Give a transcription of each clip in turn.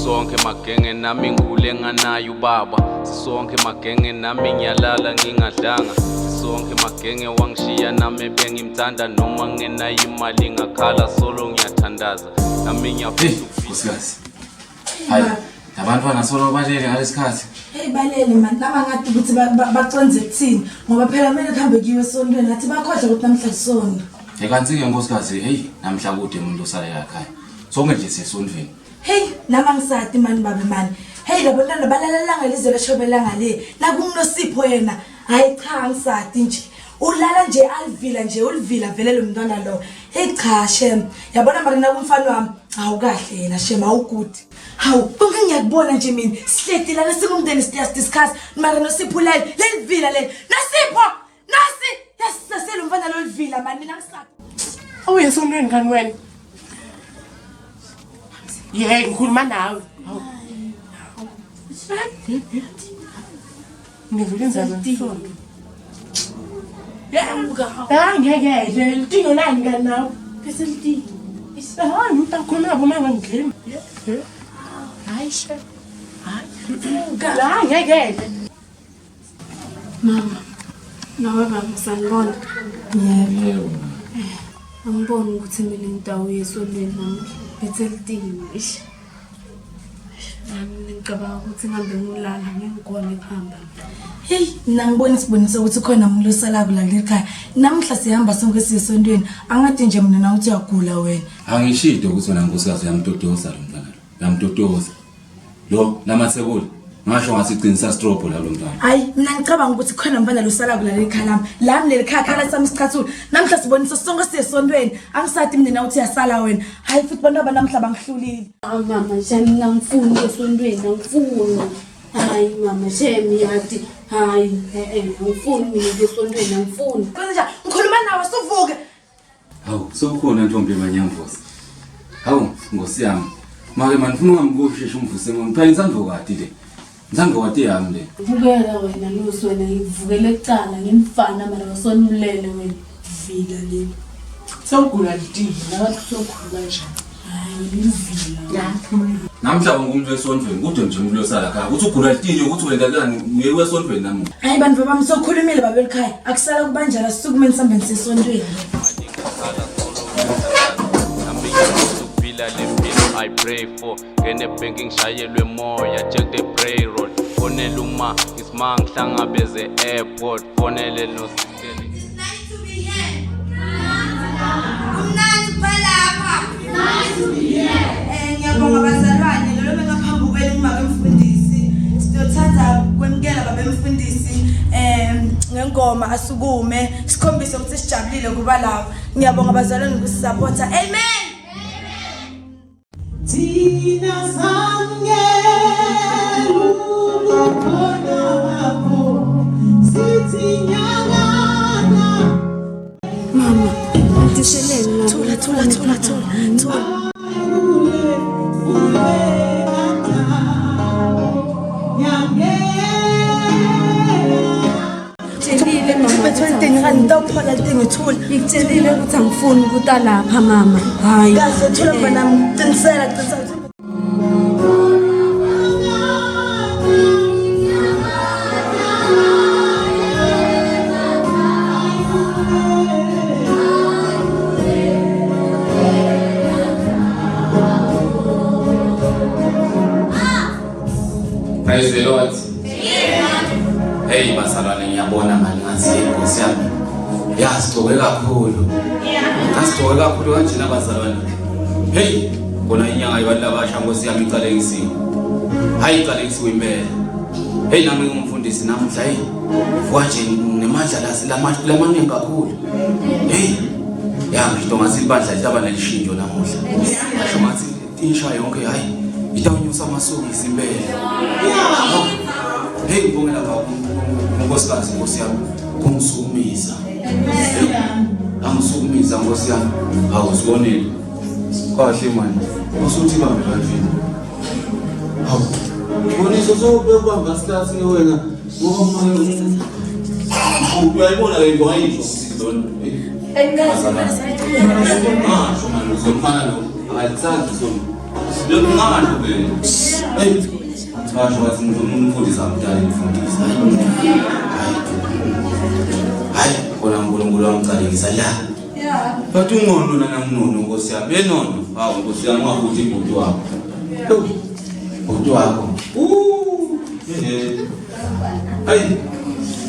Sisonke magenge nami ngule nganayo ubaba. Sisonke magenge nami ngiyalala ngingadlanga. Sisonke magenge wangishiya nami bengimthanda noma ngenayo imali ngakhala solo ngiyathandaza. Nami Hey, ngiyafisa ukuphila. nkosikazi. Hayi, labantwana solo balele ngalesikhathi. Hey balele mani laba ngathi ukuthi baconze kuthini ngoba phela kumele kuhambe kuyiwe esontweni ngathi bakhohlwa ukuthi namhla isonto. Hey kanti-ke nkosikazi, hey namhla kude umuntu osalela ekhaya. Sonke nje siyesontweni. Hey nami angisati mani babe mani. Hey labo ntwana balalelanga lize leshobelanga le. Nakungunosipho yena. Hayi cha angisati nje. Ulala nje alivila nje ulivila vele lo mntwana lo. Hey cha shem. Yabona mara nakumfana wami awukahle yena shem awugood. Hawu konke ngiyakubona nje mina. Sihleti lana singumndeni siyas discuss mara nosipho ulele lelivila leli. Nosipho! Nasi! Yasisasela umfana lolivila mani mina angisati. Uye esontweni kani wena? Ye, ngikhuluma nawe. Hawu. Ngivula inzalo nesonto. Hayi ngeke nje litingo nani kani nawe? Bese litingo. Hayi umuntu akhuluma nabo manje ngidlima. Hayi she. Hayi. Hayi ngeke nje. Mama, nawe baba sanibona. Yebo. Angiboni ukuthi mina ngidawuye esontweni namuhla. Ngithe litingo. Eish. Nami ngicabanga ukuthi ngihambe ngilala ngeke ngikhone ukuhamba. Hey, mina ngibona isiboniso ukuthi khona umuntu osala kula kuleli khaya. Namuhla sihamba sonke siye esontweni. Angathi nje mina nawe uthi uyagula wena. Angishido ukuthi wena nkosikazi uyamtotosa lo mntwana lo. Uyamtotosa. Lo lamathekula. Ngasho ngathi iqinisa strobho la lo mntwana. Hayi, mina ngicabanga ukuthi khona mfana lo sala kula leli khaya lami. Lami leli khaya khala sami sicathulo. Namuhla sibonisa sonke siye esontweni. Angisathi mina nawe uthi uyasala wena. Hayi futhi abantu abanamhla bangihlulile. Hawu mama, shem mina angifuni ukuya esontweni, angifuni. Hayi mama, shem yathi. Hayi, eh angifuni mina ukuya esontweni, angifuni. Kwenze njani? Ngikhuluma nawe suvuke. Hawu, sewukhona ntombi emanyamvusi. Hawu, nkosi yami. Make mani ufuna ungamkusheshe umvuse ngoba phela insandvokati le. Insandvokati yami le. Vukela wena Lusi wena ngikuvukele kucala ngimfana mara wasonulele wena. Vila leli. Sewugula litingo, nabathi usokhuluma nje. Hayi livila. Namhla wonke umuntu wesontweni kude nje umuntu osala khaya. Uthi ugula litinyo ukuthi wena kani ngeke wesontweni namuhla. Hayi bantu bami sokhulumile baba elikhaya. Akusala kubanjalo sisukumeni sihambeni siye esontweni. Nami ngiyafisa ukuphila le mpilo I pray for. Ngene ebhenki ngishayelwe moya check the payroll. Fonela uma ngisima ngihlangabeze airport. Fonele no sister. It's nice to be here. Kumnandi ukuba lapha. Nice to be here. Ngiyabonga bazalwane lolo bengaphambi kwenu kumake mfundisi. Siyothanda kwemukela babe mfundisi ngengoma asukume sikhombise ukuthi sijabulile kuba lapha. Ngiyabonga bazalwane ukusupporta. Amen. Thina samukela ubukhona bakho sithi nyakana Mama, ngitiseleni la. Thula thula thula thula thula. ule ule nyamela Ngikutshelile mama. Bethole teng ga nta phola teng thula. Ngikutshelile ukuthi angifuni ukuta lapha mama. Hayi. Kahle thula mfana qinisela qinisela. Praise the Lord. Hey bazalwane ngiyabona mani ngathi inkosi yami. Ya sigcoke kakhulu. Asigcoke kakhulu kanjena bazalwane. Hey kona inyanga yabantu abasha nkosi yami iqalekisiwe. Hayi iqalekisiwe impela. Hey nami ngumfundisi namuhla hey. Vuka nje nemandla lamaningi kakhulu. Hey ya ngisho ngathi ibandla litaba nelishintsho namuhla. Ngisho ngathi insha yonke hayi itawunyusa amasokisi impela. Hey ngibongela kakhulu unkosikazi nkosi yami kungisukumisa. Angisukumisa nkosi yami. Hawu sibonile. Kahle manje. Usuthi bambe kanje. Hawu. Boniso sokubamba sikhathi wena ngoba manje uyayibona le nto ayisho ukuthi lona. Ngasho manje uzomfana lo. Akalithandi isonto. Lokunqanda vele. Hey. Basho bathi umfundisi amdala umfundisi. Hayi. Hayi, kona uNkulunkulu wamcalekisa la. Bathi ungono nanamnono Nkosi yami. Enono. Hawu Nkosi yami ungafuthi ibhuti wakho. Bhuti wakho. Eh. Hayi.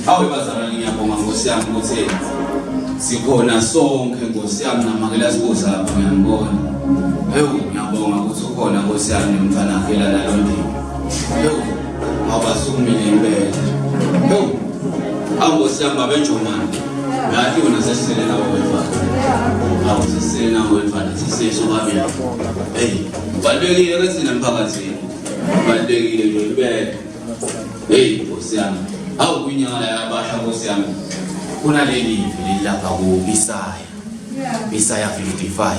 Hawu bazalwane ngiyabonga Nkosi yami ukuthi sikhona sonke Nkosi yami namakela sibuza lapha ngiyambona. Hewu ngiyabonga ukuthi ukhona Nkosi yami nemntwana wakhe la nalondini. Hewu awubasukumile impela. Hewu awu Nkosi yami babenjomane. Ngathi wena sesisele nawe wetfana. Awu sesisele nawe wetfana sisele sobabili. Hey, kubalulekile ke thina emphakathini. Kubalulekile nje impela. Hey Nkosi yami. Awu kwinyanga la yabasha Nkosi yami. Kunaleli livi leli lapha ku Isaya. Isaya 55.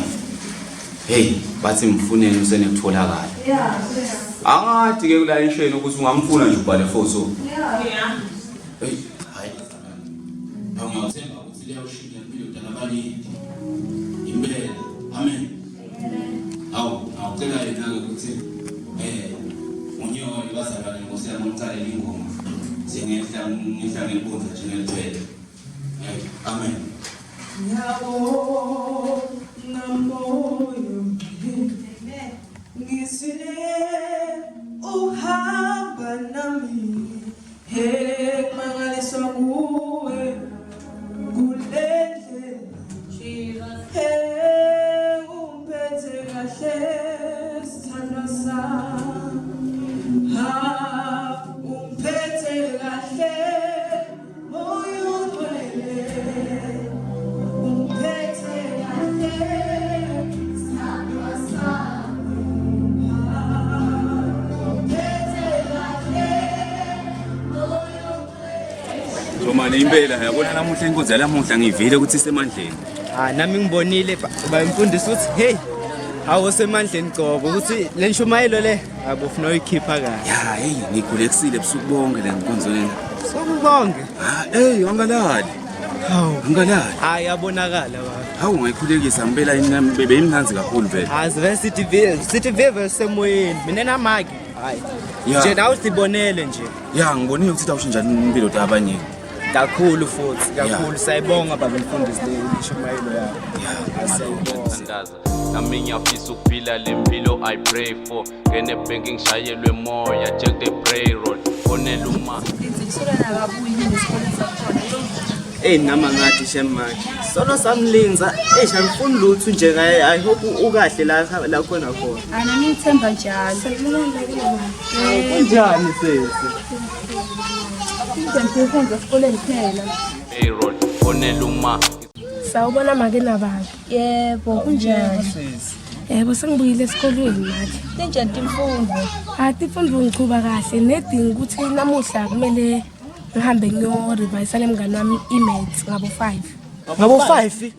Hey, bathi mfuneni usenekutholakala. Angathi ke kulayisheni ukuthi ungamfuna nje ubhale photo. Hey, hayi. Awungathemba ukuthi liyawushintsha impilo dala abaningi. Impela. Amen. Awu, ngawucela yena-ke ukuthi unyoni bazalwane Nkosi yami ngicalele ingoma. Singehla ngihla ngelibunza njengelithwele. Amen. Ngiyabonga moyo ngisile uhamba nami he kumangaliswa nguwe kule ndlela he umphethe kahle sithandwa sami ha umphethe kahle moya ongcwele umphethe kahle sithandwa sami ha umphethe kahle moya ongcwele Jomane impela yabona namuhla inkonzo yalamuhla ngivile ukuthi isemandleni. Ah nami ngibonile ba mfundisi ukuthi hey hawu semandleni cobo ukuthi le nshumayelo le abufuna uyikhipha kahle. Ya hey ngigulekisile ebusuku bonke le nkonzo lena. Sokubonge. Ah hey angalali. Hawu. Angalali. Hayi yabonakala baba. Hawu ngayikhulekisa ngempela beyimnanzi kakhulu vele. Hayi vele sithi vele sithi vele semoyeni mina namaki. Hayi. Ya. Nje nawe sibonele nje. Ya ngibonile ukuthi awushintsha impilo abanye. Kakhulu futhi kakhulu sayibonga baba mfundisi le ishumayelo yakho. Ya siyayibonga. Thandaza nami ngiyafisa ukuphila le mpilo I pray for ngene ebhenki ngishayelwe moya check the payroll fonela uma Ey nama ngathi shem manje. Solo samlinza, eish angifuni lutho nje ngaye. I hope ukahle la la khona khona. Hayi nami ngithemba njalo. Kunjani sesi? Ngisenza esikoleni phela. payroll fonela uma Sawubona make nababa. Yebo, kunjani? Sesi. Yebo sengibuyile esikolweni manje. Tinjani timfundo? Ah timfundo ngichuba kahle nedinga ukuthi namuhla kumele ngihambe ngiyo-revise nemngani wami i-maths ngabo 5. Ngabo 5?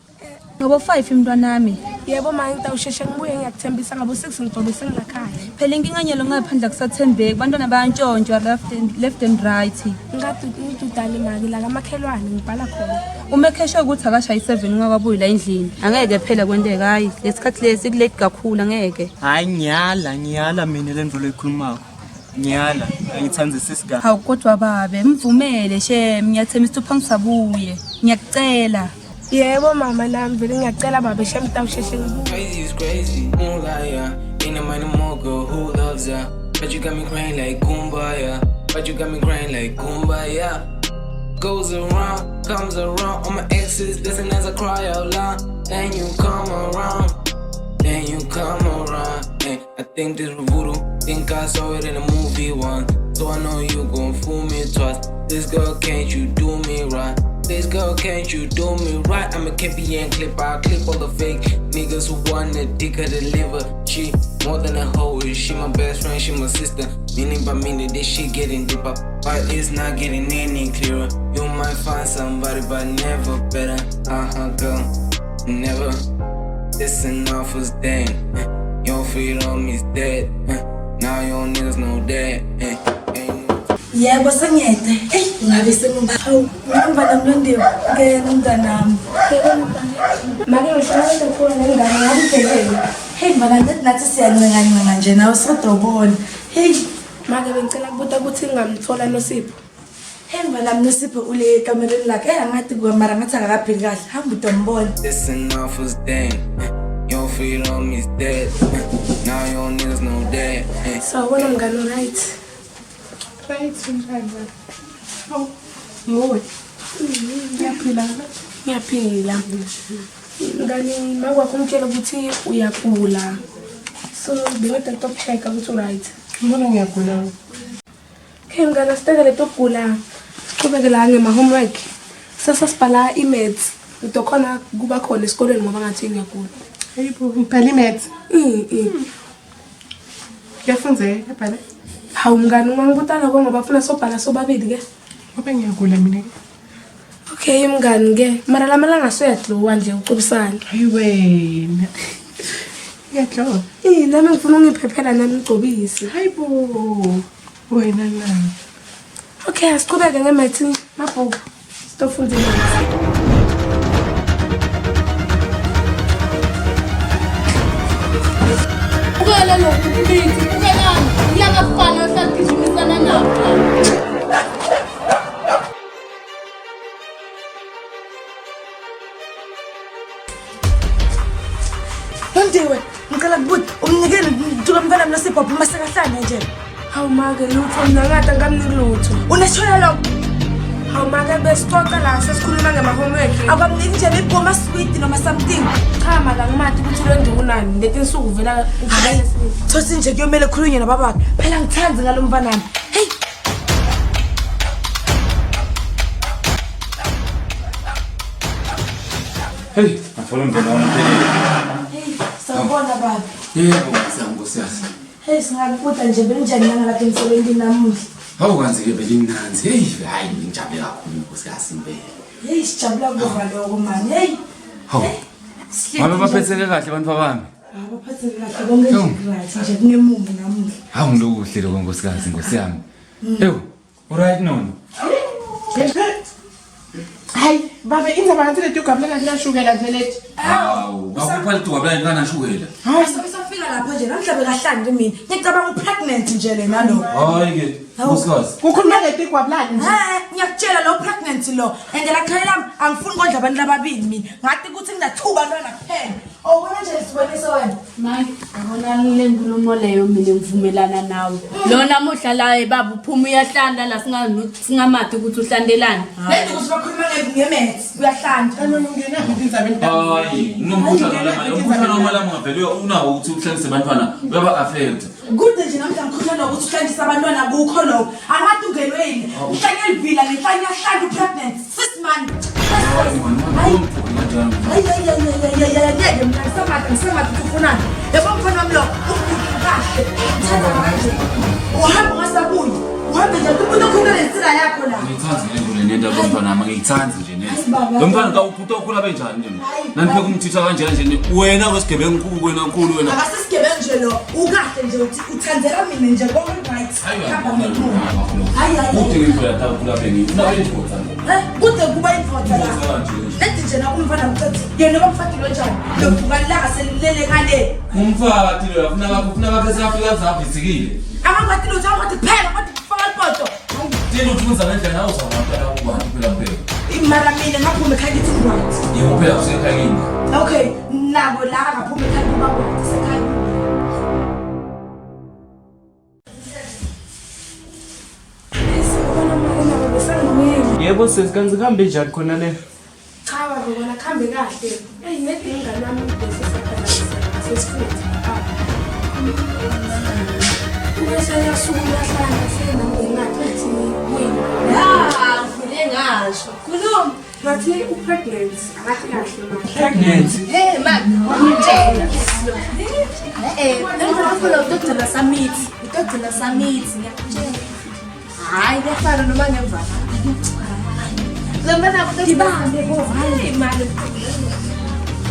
Ngabo 5 mntwanami. Yebo ma ngitawusheshe ngibuye ngiyakuthembisa ngabo 6 ngizobe sengilakhaya. Phela inkinga nyalo ngaphandle kusathembeki. Bantwana bayantshontshwa left and right. Ngidudane make la kamakhelwane ngibhala khona. Uma ekhesha ukuthi akashayi 7 ungakabuyi la endlini. Angeke phela kwenteka hayi. Lesikhathi lesi kulate kakhulu angeke. Hayi ngiyala, ngiyala mina le ndlela oyikhulumako. Ngiyala, angithandisisi kahle. Hawu kodwa babe, mvumele shem, ngiyathembisa ukuthi uphangisabuye. Ngiyakucela. Yebo mama nami vele ngiyacela babe shem ngitawusheshe ngibuye. Crazy is crazy, moonlight, Ain't no money more girl who loves ya. But you got me crying like kumbaya. But you got me crying like kumbaya. Goes around, comes around. All my exes listen as I cry out loud. Then you come around, then you come around. Hey, I think this voodoo, think I saw it in a movie once. So I know you gon' fool me twice. This girl, can't you do me right? This girl, can't you do me right? I'm a KPN clip, I clip all the fake niggas who wanna dick her the liver. She more than a hoe, she my best friend, she my sister. Minute by minute, this shit getting deeper, but it's not getting any clearer. You might find somebody, but never better. Uh-huh, girl, never. This enough was dead. Your freedom is dead. Now your niggas know that. Ain't no Yebo sengiyede. Ey ngabe sengimba. Hawu ngihamba namlondiwe. Ngena mntanami. Make ngihlala khona nengane ngabe ubhekene. Hey mana ngathi nathi siyancengancenga nje nawe sodobona. Hey Make bengicela kubuta ukuthi ngingamthola Nosipho. Hey mfana Nosipho ule ekamereni lakhe. Hey angathi kuwa mara ngathi akakaphili kahle. Hamba utombona. It's enough was then. Your freedom is dead. Now your niggas know that. Sawubona mngani right. Right unjani wena? Hawu, nguwe. Ngiyaphila. Ngiyaphila. Mngani makwakho ungitshela ukuthi uyagula. So bengida ngitokucheck-a ukuthi uright. Ngibona ngiyagula. Okay mngani asitekele tokugula. Siqhubeke la ngema-homework. Sasa sibhala i-maths. Utokhona kuba khona esikolweni ngoba ngathi ngiyagula. Hayibo, ngibhala i-maths. Mm. Kuyafundzeka bhala. Hawu mngani ungangibuta lokho ngoba funa sobhala sobabili ke. Ngoba ngiyagula mina ke. Okay mngani ke. Mara lamalanga suyadlowa nje ucubisana. Hayi wena. Ngiyadlowa. Eh nami ngifuna ungiphephela nami ngigcobise. Hayibo. Wena na. Okay asiqhubeke nge-maths mabhuku. Sitofunda i-maths. Bukela lokhu kumithi, bukelani. Iyakafana osagijimisana nabo. Londiwe, ngicela kubuta umnikele ntuka mfana Nosipho phuma sekahlanya nje. Hawu make lutho mina ngathi angamniki lutho. Uneshoya lokho. Hawu make besixoxa la sesikhuluma ngema-homework. Akwamniki nje maybe koma sweet noma something. Cha maka ngimati ukuthi lo ndi unani leti nsuku uvela uvela Hayi, thosi nje kuyomele khulunywe nababakhe. Phela ngithandi ngalo mfanami. Hey, Hey, ngathola umndeni wami uphelele. hey, sawubona baba. Yebo, nkosi nkosi yazi. Hey, singakubuta nje benjani nangakade emsebenzini namuhla. Hawu kanzi-ke belimnanzi. Hey, hayi ngijabule kakhulu nkosikazi impela. Hey, sijabula kuva lokho mani. Hey, Hawu. Ngabe baphetheke kahle abantu bami. abaphatheke kahle konke nje right nje kunemumo namuhla. Hawu ngilokuhle lokho nkosikazi nkosi yami. Ewu, uright nona? Hayi, baba indzaba ngathi leti ugabula ngathi nje leti. Hawu, bakupha lithuba kanashukela. Hayi, safika lapho nje namhla bekahlanje mina. Ngicabanga upregnant nje lena lo. Hayi ke, nkosikazi. Kukhuluma leti gwabulani nje. Eh, ngiyakutshela lo pregnant lo. And la khaya lami angifuni kondla abantu lababili mina. Ngathi ukuthi nginathuba abantwana kuphela. Awubona nje sibonise wena. Manje yabona le nkulumo leyo mina ngivumelana nawe. Lo namuhla la baba uphuma uyahlanda la singamadi ukuthi uhlandelani. Lento ukuthi bakhuluma nge-maths uyahlanja. Noma ungenaphi etindzabeni tami. Hayi, unomkhuhlane walama. Umkhuhlane wamalama ungavele unawo ukuthi uhlalise abantwana uyaba affect. Kude nje namhla ngikhuluma nokuthi uhlanjisa abantwana kukho lokho. Angathi ungenwe yini. Uhlanye livila ngenhlanye uyahlanja upregnant. Sis man. Hayi. Hayi hayi hayi hayi ngeke mina ngisamata ngisamata ukuthi ufunani. Yabo mfana wami lo ugudle kahle. Ngithanda kanje. Uhamba ungasabuyi. Uhambe nje umuntu okhuluma nensila yakho la. Ngiyithandi le nto le nento yalo mntwana wami, angiyithandi nje neze. Hayi baba. Lo mntwana ka uphutha ukhula benjani nje? Hayi, Nanipheka umthitha kanjena nje wena wesigebengu nkulu wena nkulu wena. Akasisigebengu nje lo. Ukahle nje uthi uthandela mina nje konke right. Hamba ngemuva. Hayi hayi. Kude ngento yatha ukhula bengi. Una bendoda. Eh, kude kuba indoda la. Leti nje nakumfana mcethu. Yena bamfati lo njani? Lo bhuka selilele ngale. Umfati lo afuna bakho ufuna bakhe safika zavitsikile. Akangathi lutho angathi kuphela ngathi kufaka ipoto. Tena ufunza ngendlela nawe uzawabantwana kubantu phela phela. Imara mina ngaphuma ekhaya ngithi right. Yebo phela usekhaya kini. Okay, nabo la akaphuma ekhaya kuba right sekhaya. Sawubona make nabo besangibuyile. Yebo sisi kanti kuhambe njani khona le? Cha baba kona kuhambe kahle. Eyi nedi ingane yami bese saphazamiseka sesifuthi. Ubese yasuka uyahlanya senami ngathi ukuthi kuyini. Ya, ngivule ngasho. Khuluma. Ngathi u-pregnant akathi kahle manje. Pregnant. Hey, man, ngitshela. Eh, ngifuna utogcina samithi. Utogcina samithi, ngiyakutshela. Hayi, kuyafana noma ngemva. Lo mntwana dibambe bo, hayi mani.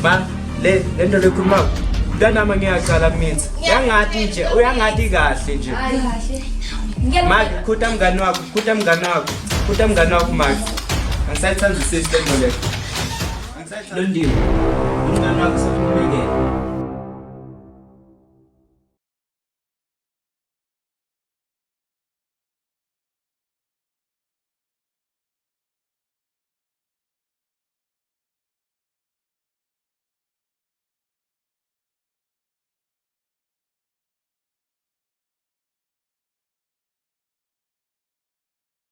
Ma, le lento lekhulumako. Mntanami ngiyaqala kumitha. Uyangathi nje, uyangathi kahle nje. Hayi kahle. Maki, khuta mngani wakho, khuta mngani wakho. Khuta mngani wakho Maki. Angisayithandi usisi lento le. Londiwe. Umngani wakho